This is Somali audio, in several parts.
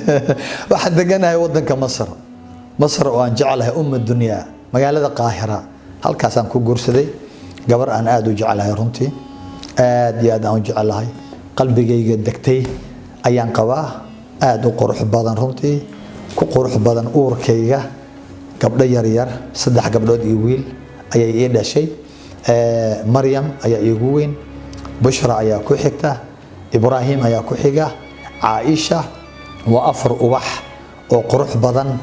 Waxaan deganahay wadanka Masar, Masar oo aan jeclahay, umma dunyaa, magaalada Qaahira. Halkaasaan ku guursaday gabar aan aada u jeclahay, runtii aad iyo aad aan u jeclahay, qalbigayga degtay ayaan qabaa, aada u qurux badan, runtii ku qurux badan uurkayga. Gabdho yaryar, saddex gabdhood iyo wiil ayay ii dhashay. Maryam ayaa iigu weyn, Bushra ayaa ku xigta, Ibraahim ayaa ku xiga, Caaisha. Waa afar ubax oo qurux badan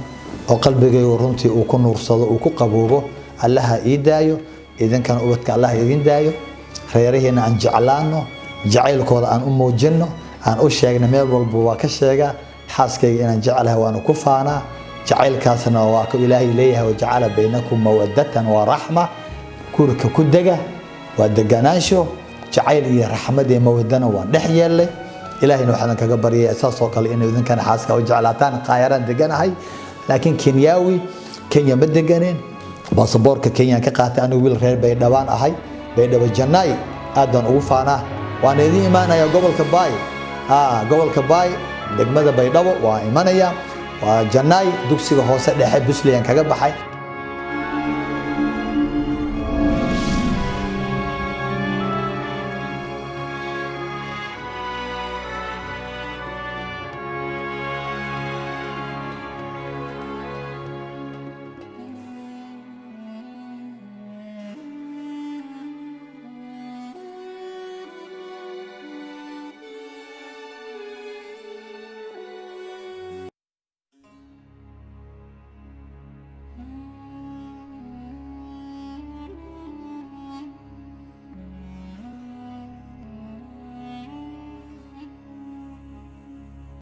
oo qalbigaygu runtii uu ku nuursado, uu ku qaboobo. Allaha ii daayo, idinkana ubadka Allaha idin daayo. Reerahiina aan jeclaano, jacaylkooda aan u muujino, aan u sheegna. Meel walba waa ka sheegaa xaaskayga inaan jeclahay, waana ku faanaa. Jacaylkaasna waa ku Ilaahay leeyahay: "Wajacala baynakum mawadatan wa raxma." Guurka ku dega waa deganaansho, jacayl iyo raxmad iyo mawadana waan dhex yeelnay. Ilaahayna waxaan kaga baryaya saas oo kale inay idinkana xaaska u jeclaataan. Qaahiraan deganahay, laakiin Kenyaawi, Kenya ma deganeen. Baasaboorka Kenyaan ka qaatay. Anigu wiil reer Baydhabaan ahay, Baydhabo Jannaay, aad baan ugu faanaa. Waan idin imaanaya gobolka Baay, gobolka Baay, degmada Baydhabo waa imanaya, waa Jannaay. Dugsiga hoose dhexe Busleyaan kaga baxay.